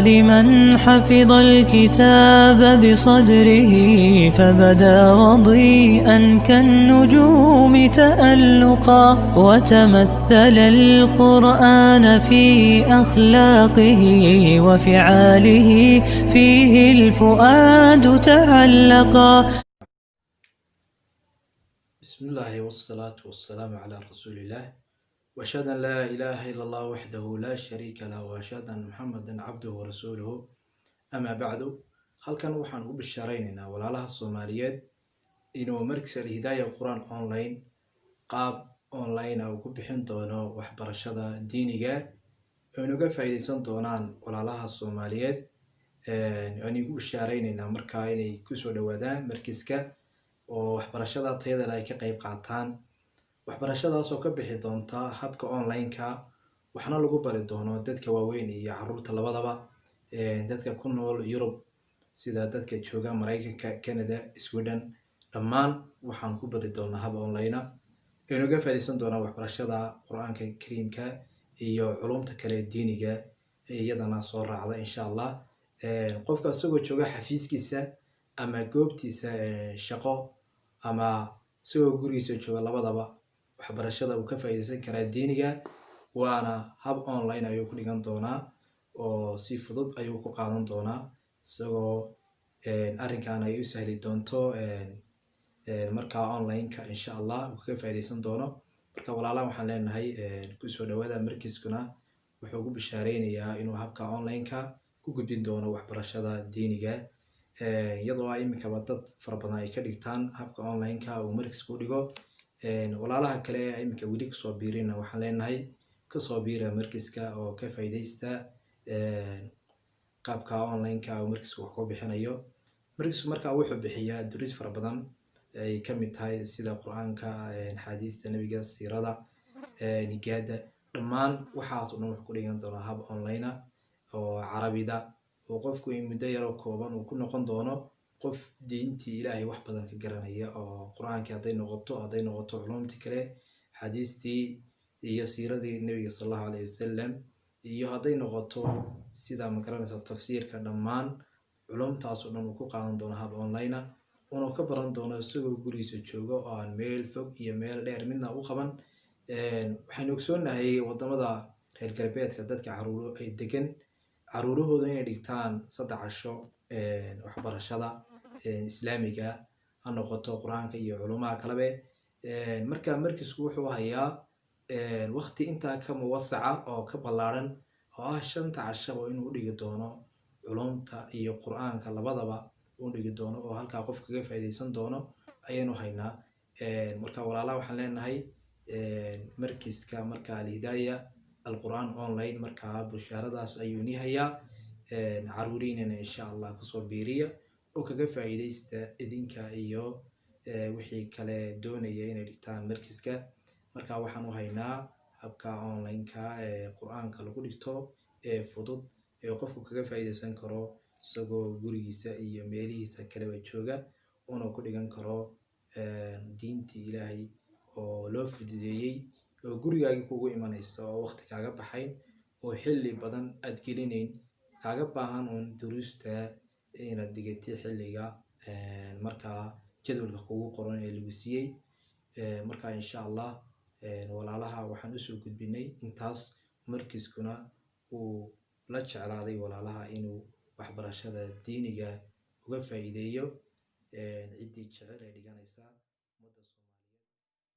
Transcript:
لمن حفظ الكتاب بصدره فبدا وضيئا كالنجوم تألقا، وتمثل القرآن في أخلاقه وفعاله، فيه الفؤاد تعلقا. بسم الله والصلاة والسلام على رسول الله، وأشهد أن لا إله إلا الله وحده لا شريك له، وأشهد أن محمدا عبده ورسوله، أما بعد. Halkan waxaan ugu bishaaraynaynaa walaalaha Soomaaliyeed inuu Markis Alhidaaya Qur-aan Online qaab online ah uu ku bixin doono waxbarashada diiniga, ayna uga faa'iideysan doonaan walaalaha Soomaaliyeed. Waan igu bishaaraynaynaa markaa inay kusoo dhawaadaan markiska oo waxbarashada tayada leh ay ka qayb qaataan, waxbarashadaas oo ka bixi doonta habka online-ka, waxna lagu bari doono dadka waaweyn iyo caruurta labadaba, dadka ku nool Yurub sida dadka jooga Maraykanka, Canada, Sweden, dhammaan waxaan ku bari doonaa hab online ah, aynu uga faa'iideysan doonaa waxbarashada Qur-aanka Kariimka iyo culumta kale diiniga iyadana soo raacda, insha Allah. Qofka isagoo jooga xafiiskiisa ama goobtiisa shaqo ama isagoo gurigiisa jooga, labadaba waxbarashada uu ka faa'iideysan karaa diiniga, waana hab online ayuu ku dhigan doonaa oo si fudud ayuu ku qaadan doonaa, isagoo arrinkan ay u sahli doonto markaa online-ka, insha Allah, uu kaga faa'iideysan doono. Marka walaalaha waxaan leenahay kusoo dhawaada. Markiskuna wuxuu ugu bishaareynayaa inuu habka online-ka ku gudbin doono waxbarashada diiniga, iyadoo iminkaba dad fara badan ay ka dhigtaan habka online-ka uu markisku dhigo. Walaalaha kale iminka weli kusoo biirina waxaan leenahay kasoo biira markiska oo ka faa'iideysta qaabka online-ka uu markisku wax ku bixinayo. Markisku marka wuxuu bixiyaa duruus fara badan ay ka mid tahay sida Qur-aanka, axaadiista Nebiga, siirada, higaada, dhammaan waxaas oo dhan wuxuu ku dhigan doonaa hab online ah oo Carabida, oo qofku in muddo yaroo kooban uu ku noqon doono qof diintii Ilaahay wax badan ka garanaya, oo Qur-aankii hadday noqoto culumtii kale, axaadiistii iyo siiradii Nebiga sala Allahu alayhi wasalam, iyo hadday noqoto sida, magaranaysa, tafsiirka, dhammaan culumtaas oo dhan uu ku qaadan doono hab online ah, una ka baran doono isagoo gurigiisa joogo oo aan meel fog iyo meel dheer midna u qaban. Waxaynu ogsoonnahay wadamada reer galbeedka dadka caruuro ay degan caruurahooda inay dhigtaan 3 casho waxbarashada Islaamiga, ha noqoto Qur-aanka iyo culumaha kalebe. Marka markisku wuxuu hayaa waqti intaa ka muwasaca oo ka ballaaran, oo ah shanta cashaba inuu udhigi doono culumta iyo Qur-aanka labadaba uu dhigi doono, oo halkaa qof kaga faa'iideysan doono ayaynu haynaa. Marka walaalaha waxaan leenahay markiska marka Alhidaaya Alqur'aan Online markaa bushaaradaas ayuu ni hayaa. Caruuriinana, insha Allah, kusoo biiriya oo kaga faa'iideysta, idinka iyo wixii kale doonaya inay dhigtaan markiska. Marka waxaan u haynaa habka online-ka ee Qur-aanka lagu dhigto ee fudud ee qofku kaga faa'iideysan karo isagoo gurigiisa iyo meelihiisa kaleba jooga, una ku dhigan karo diintii Ilaahay oo loo fududeeyey oo gurigaagii kugu imanaysa, oo waqti kaaga baxayn oo xilli badan aad gelinayn, kaaga baahan uun duruusta inaad dhigatid xilliga markaa jadwalka kugu qoran ee lagu siiyey. Marka, insha Allah, walaalaha waxaan usoo gudbinay intaas, markiskuna uu la jeclaaday walaalaha inuu waxbarashada diiniga uga faa'iideeyo ciddii jecel ee dhiganaysa ummadda.